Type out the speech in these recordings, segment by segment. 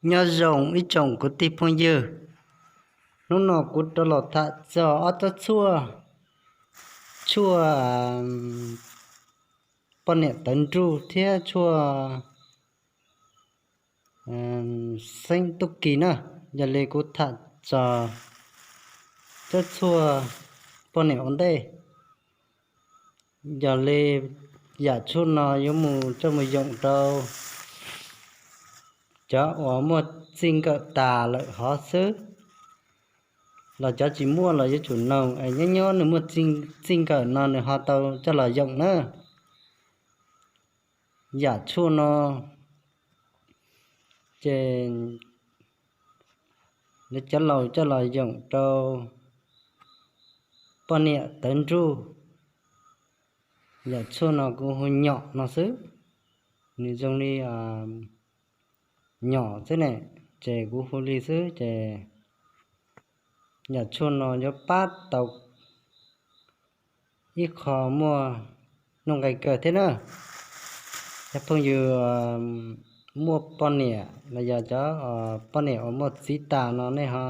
Nyob zoo ib tsoom kwv tij phooj ywg, hnub no kuv rov los tham txog ob tsob tshuaj, tshuaj poj niam tawv nruj thiab tshuaj xeeb tub ki na. Yog li kuv tham txog tsob tshuaj poj niam ua ntej. Yog li yam tshuaj no yuav mus coj mus yoom rau cov uas muaj txij nkawm tas lawm hov xwb, los cov tsis muaj los yuav tsum noog es nyob nyob nws muaj txij nkawm no nws ho tau coj los yoom na. Yam tshuaj no ces lawv cov laus coj los yoom rau poj niam tawv nruj. Yam tshuaj no kuv hu nyom no xwb, nws zoo li nyom xwb ne, ces kuv hu li xwb ces yam tshuaj no yuav pab tau ib qho muaj nuj nqis kawg thiab na. Cov phooj ywg muaj poj niam los yog cov poj niam uas muaj txiv tas no nej ho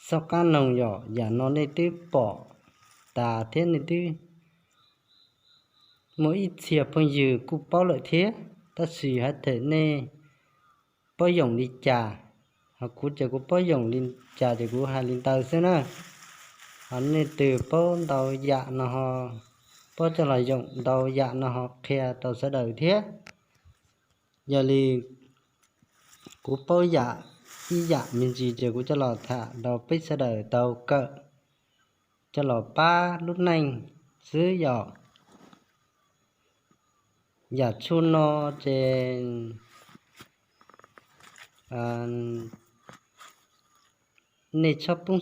xauj qab noog yom, yam no nej twb pom tas thiab nej twb muaj ib txhia phooj ywg kuj paub lawm thiab, tab sis hais tias nej paub yoom li cas, ho kuv ces kuv paub yoom li cas ces kuv hais li ntawd xwb na. Ho nej twg paub ntau yam no ho paub coj los yoom ntau yam no ho qhia rau sawv daws thiab. Yog li kuv paub yam ib yam me ntsis ces kuv coj los tham rau peb sawv daws tau kawm, coj los pab lub neej xwb yom. Yam tshuaj no ces nej txhob poob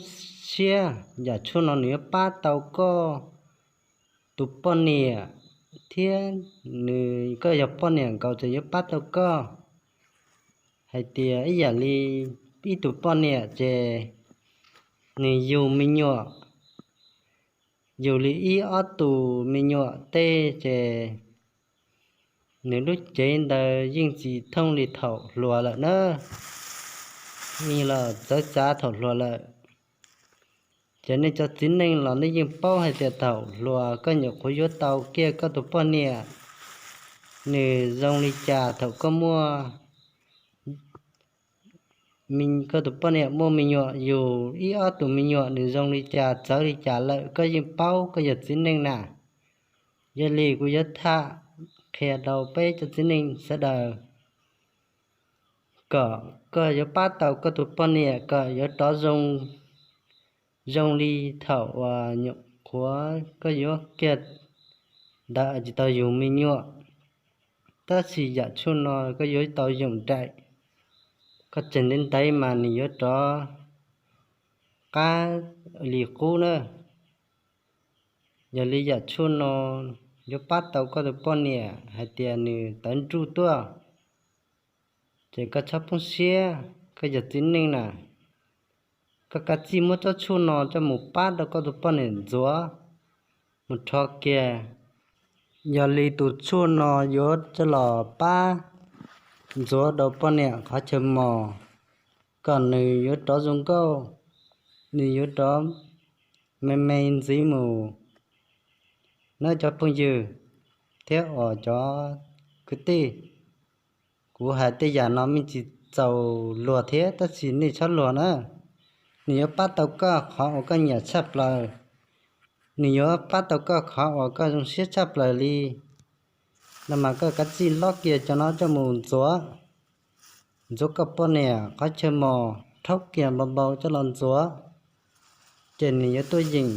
siab, yam tshuaj no nws yuav pab tau koj tus poj niam thiab nws, koj yog poj niam nkaus ces yuav pab tau koj. Hais tias ib yam li ib tug poj niam ces nws yug me nyuam, yug li ib ob tus me nyuam tej ces nws lub cev ntawd yeej tsis thooj li thaum hluas lawm na, yeej los txawv txav thaum hluas lawm. Ces nej cov txiv neej los nej yeej paub hais tias thaum hluas koj nyuam qhuav yuav tau kiag koj tus poj niam, nws zoo li cas thaum koj muaj, koj tus poj niam muaj me nyuam, yug ib ob tus me nyuam nws zoo li cas txawv li cas lawm koj yeej paub, koj yog txiv neej na. Yog li kuv yuav tham qhia rau peb cov txiv neej sawv daws kom koj yuav pab tau koj tus poj niam kom yuav rov zoo, zoo li thaum uas nyuam qhuav koj yuav kiag ntawd tsis tau yug me nyuam. Tab sis yam tshuaj no koj yuav tau yoom nraim, koj tseg ntev ntev mas nws yuav rov qab li qub na. Yog li yam tshuaj no yuav pab tau koj tus poj niam hais tias nws tawv nruj tuaj, ces koj txhob poob siab, koj yog txiv neej na. Koj kav tsij muab tsob tshuaj no coj mus pab rau koj tus poj niam ntxuav, mus rho kiag. Yog li tus tshuaj no yuav coj los pab ntxuav rau poj niam qhov chaw mos, kom nws yuav rov zoo nkauj, nws yuav rov me me ntxiv mus na cov phooj ywg thiab uas cov kwv tij. Kuv hais tej yam no me ntsis txaus luag thiab tab sis nej txhob luag na. Nws yuav pab tau koj qhov uas koj nyiam tshaj plaws, nws yuav pab tau koj qhov uas koj zoo siab tshaj plaws li no mas koj kav tsij lob kiag cov no coj mus ntxuav, ntxuav koj poj niam qhov chaw mos rhaub kiag npau npau coj los ntxuav, ces nws yuav tuaj yeem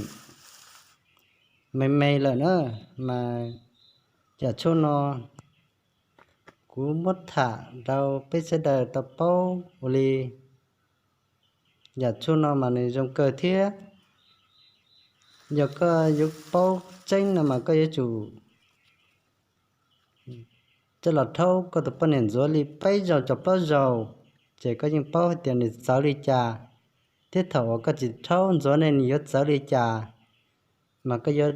me me lawm na. Mas yam tshuaj no kuv muab tham rau peb sawv daws tau paub ua li. Yam tshuaj no mas nws zoo kawg thiab. Yog koj yuav paub tseeb no mas koj yuav tsum coj los rhaub koj tus poj niam ntxuav li peb zaug txog plaub zaug, ces koj yeej paub hais tias nws txawv li cas, thiab thaum uas koj tsis rhaub ntxuav ne nws yuav txawv li cas. Mas koj yuav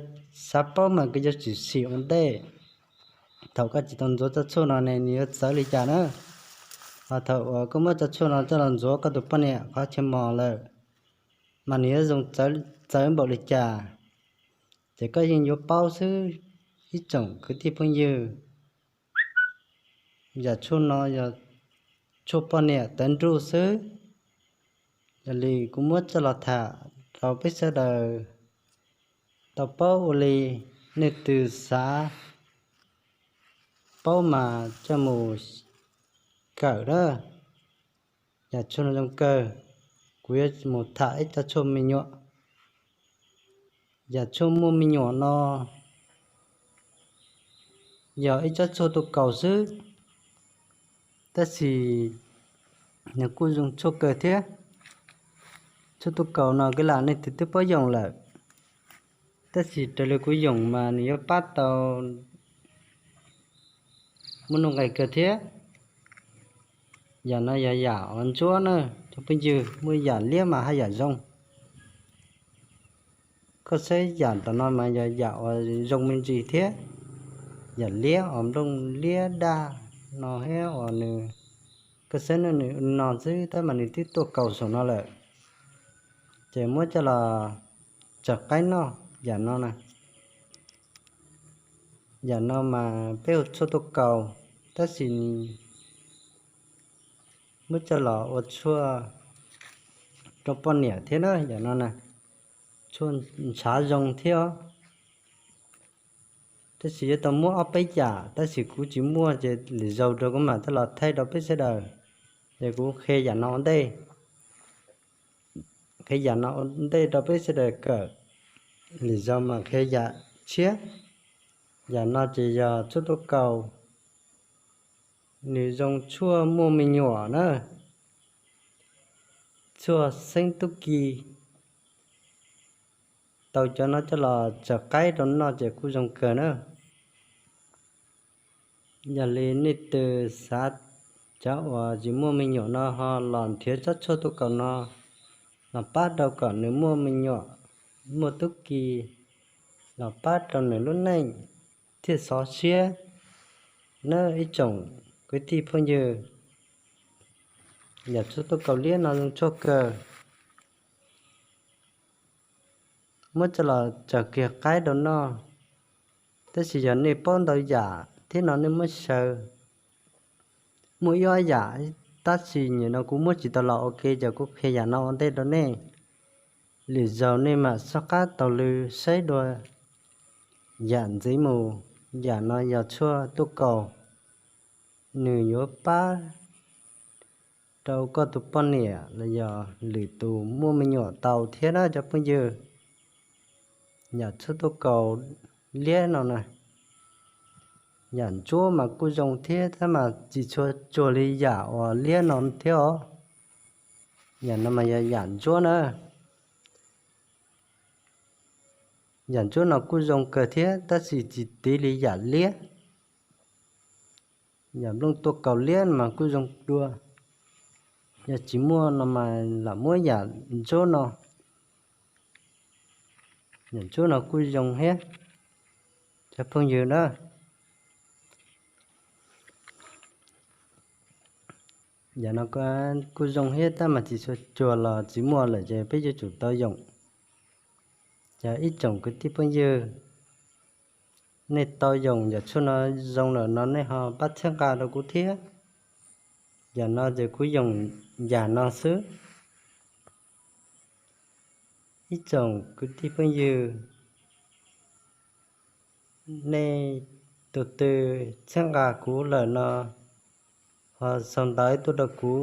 xav paub mas koj yuav tsum sim ua ntej, thaum koj tsis tau ntxuav tsob tshuaj no ne nws yuav txawv li cas na. Ho thaum uas koj muab cov tshuaj no coj los ntxuav koj tus poj niam qhov chaw mos lawm, mas nws yuav zoo txawv npaum li cas, ces koj yeej yuav paub xwb. Ib tsoom kwv tij phooj ywg, yam tshuaj no yog tshuaj poj niam tawv nruj xwb. Yog li kuv muab coj los tham rau peb sawv daws tau paub ua li, nej twg xav paub mas coj mus kawm na. Yam tshuaj no zoo kawg. Kuv yuav mus tham ib co tshuaj me nyuam. Yam tshuaj muaj me nyuam no yog ib tsob tshuaj tuaj kaus xwb, tab sis nws kuj zoo tshuaj kawg thiab. Tshuaj tuaj kaus no kwv lam nej twb twb paub yoom lawm, tab sis raws li kuv yoom mas nws yuav pab tau muaj nuj nqis kawg thiab. Yam no yog yam uas ntsuab na cov phooj ywg, muaj yam liab mas haj yam zoo. Koj saib yam tom no mas yog yam uas zoo me ntsis thiab. Yam liab uas nplooj liab daj no thiab uas nws, koj saib nws no xwb tab mas nws twb tuaj kaus saum no lawm. Ces muab coj los tsaws qaib noj yam no na. Yam no mas peb hu tshuaj tuaj kaus, tab sis muab coj los ua tshuaj rau poj niam thiab na yam no na. Tshuaj ntshav zoo thiab os. Tab sis yuav tau muab ob peb yam, tab sis kuv tsis muaj ces lwm zaus rau kuv mam coj los thaij rau peb sawv daws. Ces kuv qhia yam no ua ntej, qhia yam no ua ntej rau peb sawv daws kawm, lwm zaus mam qhia yam tshiab. Yam no ces yog tshuaj tuaj kaus, nws zoo tshuaj muaj me nyuam na, tshuaj xeeb tub ki. Tau cov no coj los tsaws qaib rau noj ces kuj zoo kawg na. Yog li nej twg xav cov uas tsis muaj me nyuam no ho los nrhiav tsob tshuaj tuaj kaus no los pab rau kom nws muaj me nyuam, muaj tub ki, los pab rau nws lub neej thiaj xov siab na ib tsoom kwv tij phooj ywg. Yam tshuaj tuaj kaus liab no zoo tshuaj kawg. Muab coj los tsaws kiag qaib rau noj. Tab sis yog nej paub ntau yam thiab no nej muab xyaw, muaj ib ob yam, tab sis nim no kuv muab tsis tau los ua ke ces kuv qhia yam no ua ntej rau nej. Lwm zaus nej mam soj qab taug lw saib dua yam ntxiv mus. Yam no yog tshuaj tuaj kaus, nws yuav pab rau koj tus poj niam los yog lwm tus muaj me nyuam tau thiab na cov phooj ywg. Yam tshuaj tuaj kaus liab no na, yam ntsuab mas kuj zoo thiab, tab mas tsis tshua cuag li yam uas liab no thiab os. Yam no mas yog yam ntsuab na. Yam ntsuab no kuj zoo kawg thiab, tab sis tsis tiv li yam liab. Yam nplooj tuaj kaus liab mas kuj zoo dua. Yog tsis muaj no mas lam muab yam ntsuab no. Yam ntsuab no kuj zoo thiab, cov phooj ywg na. Yam no kuj zoo thiab, tab mas tsis tshua cuag los tsis muaj lawm ces peb yuav tsum tau yoom. Ces ib tsoom kwv tij phooj ywg, nej tau yoom yam tshuaj no zoo lawm no nej ho pab txhawb nqa rau kuv thiab. Yam no ces kuv yoom yam no xwb. Ib tsoom kwv tij phooj ywg, nej tus twg txhawb nqa kuv lawm no ho sau ntawv tuaj rau kuv,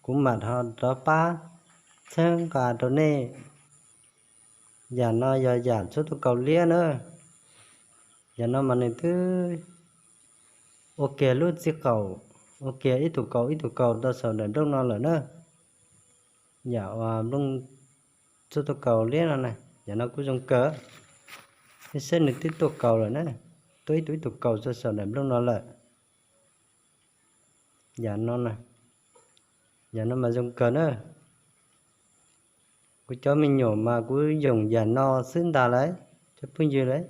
kuv mam ho rov pab txhawb nqa rau nej. Yam no yog yam tshuaj tuaj kaus liab na. Yam no mas nws twb ua kiag lub txij qaum, ua kiag ib tug kaus ib tug kaus rau saum daim nplooj no lawm na. Yam uas nplooj tshuaj tuaj kaus liab no na, yam no kuj zoo kawg. Nej saib nws twb tuaj kaus lawm na, tuaj ib tug ib tug kaus rau saum daim nplooj no lawm. Yam no, yam no mas zoo kawg na. Kuv cov me nyuam mas kuv yoom yam no xwb ntag lauj, cov phooj ywg lauj.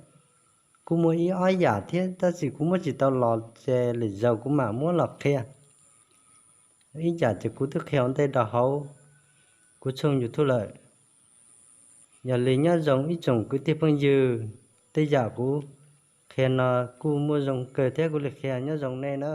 Kuj muaj ib ob yam thiab tab sis kuv muab tsis tau los ces lwm zaus kuv mam muab los qhia. Ib yam ces kuv twb qhia ua ntej rau hauv kuv tshooj YouTube lawm. Yog li nyob zoo ib tsoom kwv tij phooj ywg, tej yam kuv qhia no kuj muaj zoo kawg thiab kuv li qhia nyob zoo nej na.